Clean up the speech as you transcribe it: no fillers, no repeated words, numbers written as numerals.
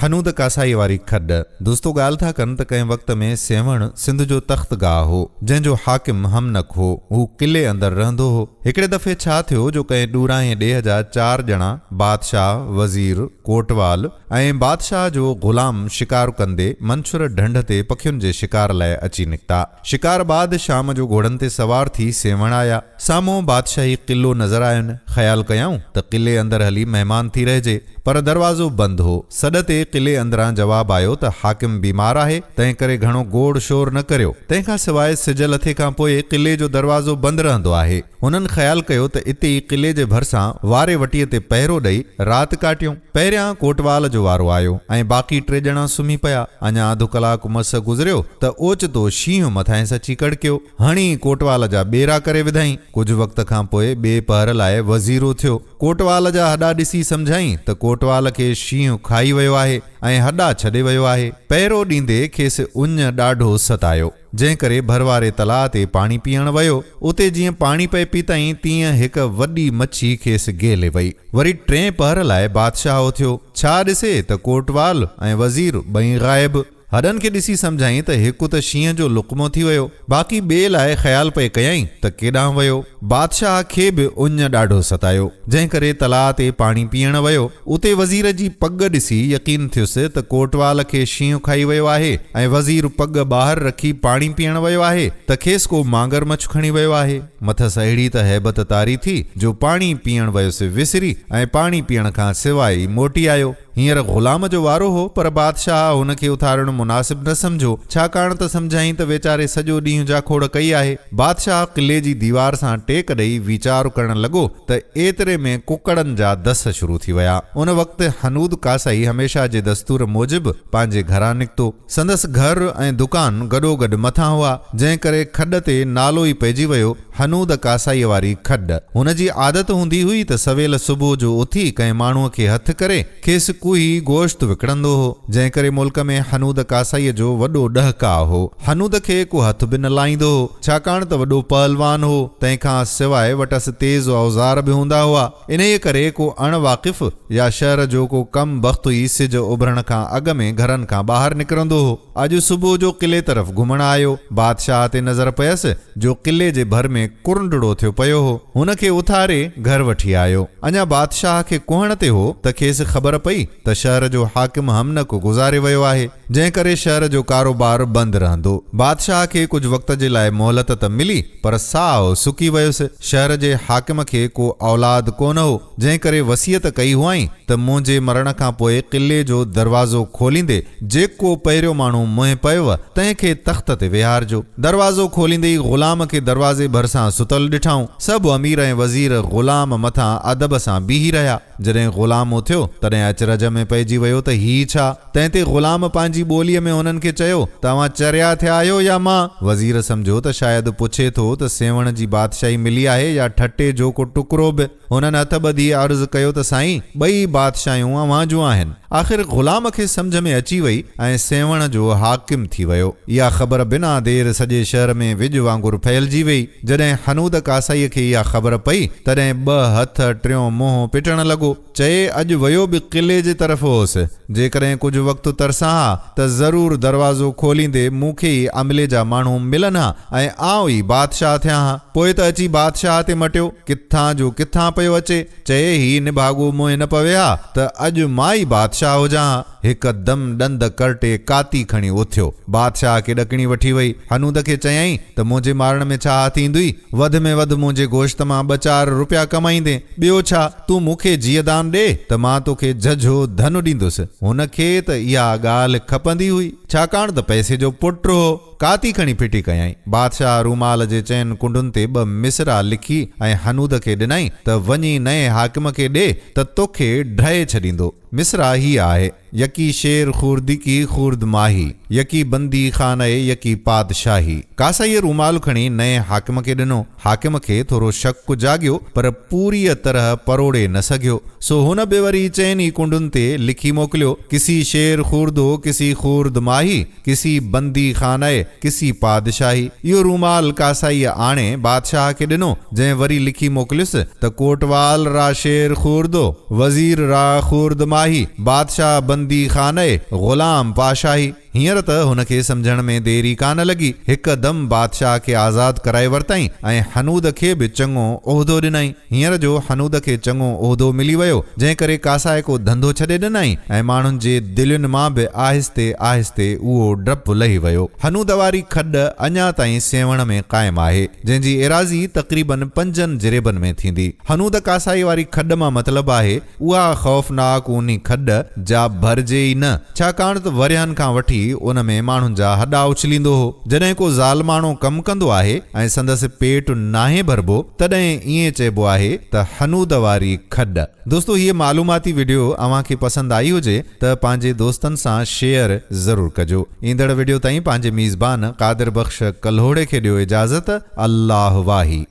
حنود ڪاسائيء واري کڏ. دوستو ڳالهه ٿا ڪن ته ڪنهن وقت ۾ سيوهڻ سنڌ جو تخت گاهه هو، جنهن جو حاڪم همنڪ هو. هو قلعي اندر رهندو هو. هڪڙي دفعي ڇا ٿيو جو ڪنهن ڏورانهين ڏيهه جا چار ڄڻا، بادشاهه، وزير، ڪوٽوال ۽ بادشاهه جو غلام شڪار ڪندي منڇر ڍنڍ تي پکين جي شڪار لاء اچي نڪتا. شڪار بعد شام جو گهوڙن تي سوار ٿي سيوهڻ آيا. سامهون بادشاهي قلعو نظر آين. خيال ڪيائون ته قلعي اندر هلي مهمان ٿي رهجي، پر دروازو بند هو. سڏ تي قلعي اندران جواب آيو ته حاڪم بيمار آهي، تنهنڪري گهڻو گوڙ شور نه ڪريو. تنهن کان سواء سج لٿي کان پوء قلعي جو دروازو بند رهندو آهي. هنن خيال ڪيو ته اتي ئي قلعي جي ڀرسان واري وٽيء تي پهرو ڏئي رات ڪاٽيون. پهريان ڪوٽوال جو وارو آيو ۽ باقي ٽي ڄڻا سمهي پيا. اڃا اڌ ڪلاڪ مس گذريو ته اوچتو شينهن مٿانئس اچي ڪڙڪيو. هڻي ڪوٽوال جا ٻيرا ڪري وڌائين. ڪجهه وقت کان پوء ٻئي پهر لاء وزيرو ٿيو. ڪوٽوال جا هڏا ڏسي سمجهيائين ته ڪوٽوال کي شينهن کائي ويو آهي ۽ هڏا ڇڏي ويو آهي. پهرو ڏيندي کيس اڃ ڏاڍو ستايو، جنهن ڪري ڀر واري تلاء تي پاڻي پيئڻ ويو. اتي جيئن پاڻي پئي پيتائين تيئن هڪ وڏي مڇي کيس گهلي وئي. وري ٽئين پهر لاء بادشاهه اٿيو. ڇا ڏسي ته ڪوٽوال ۽ وزير ٻئي غائب. هڏن کي ڏسي سمجهيائين ته هڪ ته شينهن جو لقمو ٿي ويو، باقي ٻئي لاء خيال پئي ڪيائين ته ڪيڏانهن ويو. بادشاهه کي به اڃ ڏاڍو ستايو، جنهن ڪري تلاء تي پاڻي پيئڻ ويو. اتي وزير جي پڳ ڏسي يقين ٿيس ته ڪوٽوال کي شينهن کائي ويو آهي ۽ وزير پڳ ٻاهر رکي پاڻي پيئڻ ويو آهي ته کيس ڪو مانگر مڇ کڻي ويو آهي. مٿس اهڙي ته هيبت طاري ٿي جو پاڻي پيئڻ ويس وسري ۽ پاڻي پيئڻ کان سواء ئي موٽي آيو. هينئر غلام جو وارو هو، پر بادشاهه هن کي اٿارڻ مناسب نه سمجهيو، ڇاڪاڻ ته سمجهيائين ته ويچاري سڄو ڏينهن جاکوڙ ڪئي آهي. بادشاهه قلعي جي ديوار سان ٽيڪ ڏئي ويچار ڪرڻ لڳو ته ايتري ۾ ڪڪڙن جا دس شروع ٿي ويا. ان وقت حنود ڪاسائي هميشه جي دستور موجب پنهنجي گهران نڪتو. سندس گهر ۽ دڪان گڏوگڏ مٿان هئا، جنهن ڪري کڏ تي نالو ئي پئجي ويو، حنود ڪاسائيء واري کڏ. هن جي عادت هوندي هئي ته سويل صبح جو اٿي ڪنهن ماڻهوء کي هٿ ڪري، کيس ڪوهي گوشت وڪڻندو هو، جنهن ڪري ملڪ ۾ حنود ڪاسائيء جو وڏو ڏهڪاء هو. حنود کي ڪو هٿ به نه لائيندو هو، ڇاڪاڻ ته وڏو پهلوان هو، تنهن کان سواء وٽس تيز اوزار به هوندا هئا. انهيء ڪري ڪو اڻ واقف يا شهر جو ڪو ڪم بخت ئي سج اڀرڻ کان اڳ ۾ گهرن کان ٻاهر نڪرندو هو. اڄ صبح جو قلعي طرف گهمڻ آيو. بادشاهه تي نظر پيس، جو قلعي جي ڀر ۾ ڪرنڊڙو ٿيو پيو هو. هن کي اٿاري گهر وٺي آيو. اڃا بادشاهه کي ڪهڻ تي هو ته کيس خبر پئي ته شهر جو حاڪم همنڪ گذاري ويو آهي. جنهن ڪري شهر جو ڪاروبار بند رهندو. بادشاهه کي ڪجهه وقت جي لاء مهلت ته ملي، پر ساهه سڪي ويس. شهر جي حاڪم کي ڪو اولاد ڪونه هو، جنهن ڪري وصيت ڪئي هئائين ته منهنجي مرڻ کان پوء قلعي جو دروازو کوليندي جيڪو پهريون ماڻهو منهن پيو، تنهن کي تخت تي ويهارجو. دروازو کوليندي ئي غلام کي دروازي ڀرسان ستل ڏٺائون. سڀ امير ۽ وزير غلام مٿان ادب سان بيهي رهيا. جڏهن غلام اٿيو، تڏهن اچرج ۾ پئجي ويو ته هي ڇا؟ تنهن تي غلام پنهنجي ٻوليء ۾ هنن کي چيو ته اوهان چريا ٿيا آهيو يا مان؟ وزير سمجهيو ته شايد پڇي ٿو ته سيوهڻ جي بادشاهي ملي آهي يا ٺٽي جو ڪو ٽڪرو به. هنن هٿ ٻڌي عرض ڪيو ته سائين، ٻئي بادشاهيون اوهان جون آهن. آخر غلام کي سمجهه ۾ اچي وئي ۽ سيوهڻ جو حاڪم ٿي ويو. اها خبر بنا دير سڄي شهر ۾ وڄ وانگر ڦهلجي ويئي. جڏهن حنود ڪاسائيء کي اها خبر پئي، تڏهن ٻه هٿ ٽيون منهن پٽڻ لڳو. چئي، اڄ ويو به قلعي جي طرف هوس. جيڪڏهن ڪجهه وقت ترسان ها ته ضرور دروازو کوليندي مون کي ئي عملي جا ماڻهو ملن ها ۽ آئون ئي بادشاهه ٿيان ها. پوء ته اچي بادشاهه تي مٽيو. ڪٿان جو ڪٿان پيو اچي. چئي، هي نڀاڳو منهن نه پوي ها ته اڄ مان ئي بادشاهه هجان ها. هڪدم ڏند ڪرٽي ڪاتي کڻي اٿيو. بادشاهه کي ڏڪڻي وٺي وئي. حنود کي چيائين ته منهنجي مارڻ ۾ ڇا هٿ ايندوئي؟ وڌ ۾ وڌ منهنجي گوشت مان ٻه چار روپيا ڪمائيندين. ٻيو ڇا؟ تون مون کي جيئدان ڏي ته مان توکي جهجهو ڌن ڏيندس. هن کي ته اها ڳالهه کپندي هئي، ڇاڪاڻ ته پئسي جو پٽ هو. ڪاتي کڻي ڦٽي ڪيائين. بادشاهه رومال جي چئن ڪنڊن تي ٻه مصرع لکي ۽ حنود کي ڏنائين ته وڃي نئين حاڪم کي ڏي ته توکي ڊهي ڇڏيندو. مصرع هيء آهي. يڪي شير خوردي ڪي خورد ماهي، يڪي بندي خانه يڪي پادشاهي. ڪاسائيء رومال کڻي نئين حاڪم کي ڏنو. حاڪم کي ٿورو شڪ جاڳيو، پر پوريء طرح پروڙي نه سگهيو. سو هن به وري چئن ئي ڪنڊن تي لکي موڪليو، ڪسي شير خوردو ڪسي خورد ماهي، ڪسي بندي خانه ڪسي پادشاهي. اهو رومال ڪاسائيء آڻي بادشاهه کي ڏنو، جنهن وري لکي موڪليس ته ڪوٽوال را شير خوردو، وزير را خورد ماهي. واهي، بادشاهه بندي خانه، غلام پاشاهي. هينئر ته هن کي سمجهڻ ۾ دير ئي ڪانه لڳي. هڪدم بادشاهه کي آزاد ڪرائي ورتائين ۽ حنود کي به چڱو عهدو ڏنائين. هينئر جو حنود کي چڱو عهدو ملي ويو، جنهن ڪري ڪاسائڪو ڌنڌو ڇڏي ڏنائين ۽ ماڻهن جي دلين مان به آهستي آهستي اهو ڊپ لهي ويو. حنود واري کڏ اڃا تائين سيوهڻ ۾ قائم آهي، جنهن جي ايراضي تقريباً پنجن جريبن ۾ ٿيندي. حنود ڪاسائي واري کڏ مان مطلب آهي، اها خوفناڪ اونهي کڏ، جا ڀرجي ئي نه، ڇاڪاڻ ته ورهين کان وٺي ان ۾ ماڻهن جا هڏا اڇليندو هو. جڏهن ڪو ظالماڻو ڪم ڪندو آهي ۽ سندس پيٽ ناهي ڀربو، تڏهن ائين چئبو آهي ته حنود واري کڏ. دوستو هيء معلوماتي وڊيو اوهان کي پسند آئي هجي ته پنهنجي دوستن سان شيئر ضرور ڪجو. ايندڙ وڊيو تائين پنهنجي ميزبان قادر بخش ڪلهوڙي کي ڏيو اجازت. الله واهي.